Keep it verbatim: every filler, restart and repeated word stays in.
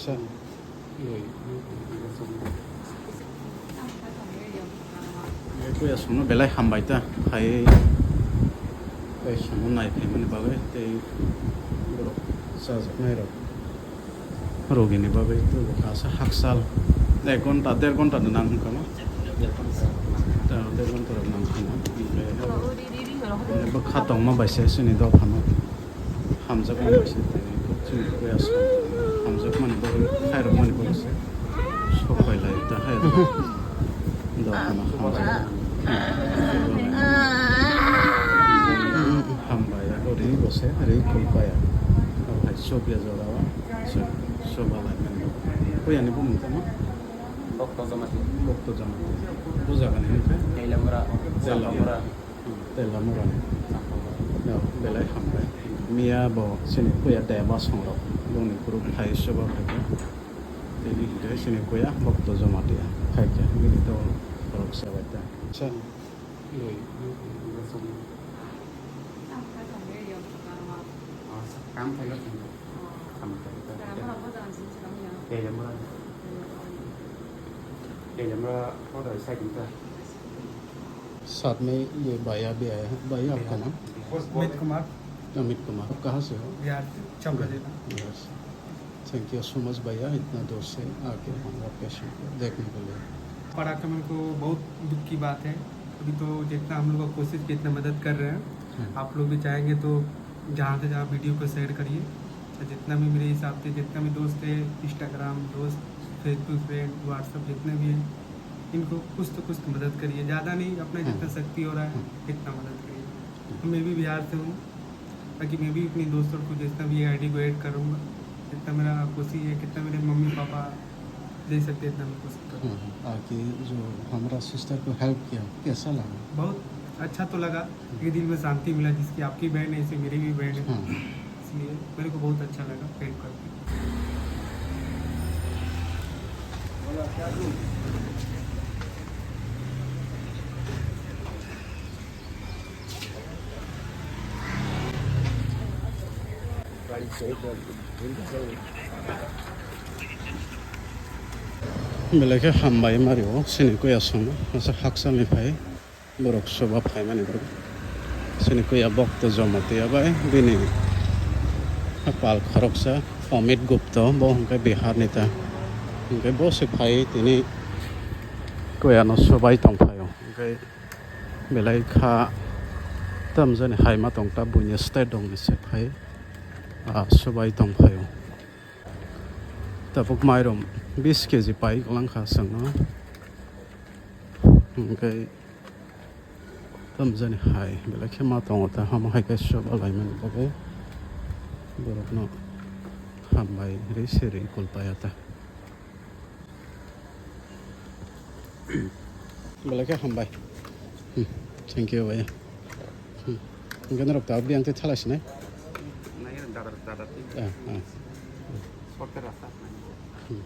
Sa. Kuya songno belai hambai ta, hai. Tei songno nai phaimani bagwi, tei borok chajaknai rok. Rogini bagwi, tei bo kaisa hakchal. Ek ghonta, der ghonta no nang wngkha ma. Tei der ghonta rok nang wngkha ma. Bo kha tongma bai se chini dophano. Hamjakmani bai se chini kuya song hamjakmani bagwi khairokmani bagwi se sokhoi lai ta hai dophano hamjak. Hambai ya ori bo se ri kulpaya. Hai chobya jora o se soba lai mani. Kuyani bumung tamo? Bokto Jamatia. Bokto Jamatia. Bo jagani hinkhe? Teilamura. Teilamura. Teilamura ni. Yo, belai hambai. Miya bo chini kuya deba songrok. Bongni group phai soba phaikha. Tini hinkhe chini kuya Bokto Jamatia phaikha. Bini dol borok sabaita. Acha. Kam khaina thangna. Kam khaina thangna. Teilamura. Teilamura order second ta. साथ में ये भैया भी आया है। भैया, आपका नाम? अमित कुमार। अमित कुमार। आप कहाँ से हो? बिहार से, छपरा जिला। बिहार से। Thank you so much भैया, इतना दूर से आके हमारा पेशेंट को देखने के लिए। पड़ा का मेरे को बहुत दुख की बात है। अभी तो जितना हम लोग का कोशिश, जितना मदद कर रहे हैं, हम्म। आप लोग भी चाहेंगे तो जहाँ से जहाँ वीडियो को शेयर करिए। और जितना भी मेरे हिसाब से जितना भी दोस्त है, Instagram दोस्त, Facebook फ्रेंड, WhatsApp जितने भी हैं, इनको कुछ तो कुछ तो मदद करिए। ज़्यादा नहीं, अपना जितना हम्म। शक्ति हो रहा है, हम्म। इतना मदद करिए। मैं भी बिहार से हूँ, ताकि मैं भी अपने दोस्तों को जितना भी आईडी को ऐड करूँगा, जितना मेरा कोशिश है, कितना मेरे मम्मी पापा दे सकते हैं, इतना मैं कोशिश करूँगा। हम्म, हम्म। आपकी जो हमारा सिस्टर को हेल्प किया, कैसा लगा? बहुत अच्छा तो लगा, ये दिल में शांति मिला, जिसकी आपकी बहन है, ऐसे मेरी भी बहन है। हाँ। इसलिए मेरे को बहुत अच्छा लगा हेल्प करके। Belai khe hambai mario, sini kuya song, masa haksalni phai. Borok soba phaimani borok. Chini kuya Bokto Jamatia bai bini pal khoroksa Amit Gupta, bo hwnkhe Bihar ni ta. Hwnkhe bo se phai tini kuya no sobai tong phaio. Hwnkhe belai kha tamjani hai ma tong ta buini state dong ni se phai, ah, sobai tong phaio. Tabuk mairum bis keji pai kwlang kha chwngno. Hwnkhe Tamjani hai belai khe ma tongo ta, hamo hai khe soba laimani bagwi borokno hambai ri se ri kulpaya ta. Belai khe hambai. Hmm. Thank you, bhaiya. Hmm. Hwnkhe norok ta abdi ang tei thala sinai? Nai, dada, dada, tei. Ah, ah. Shortcut rasta nai. Hmm.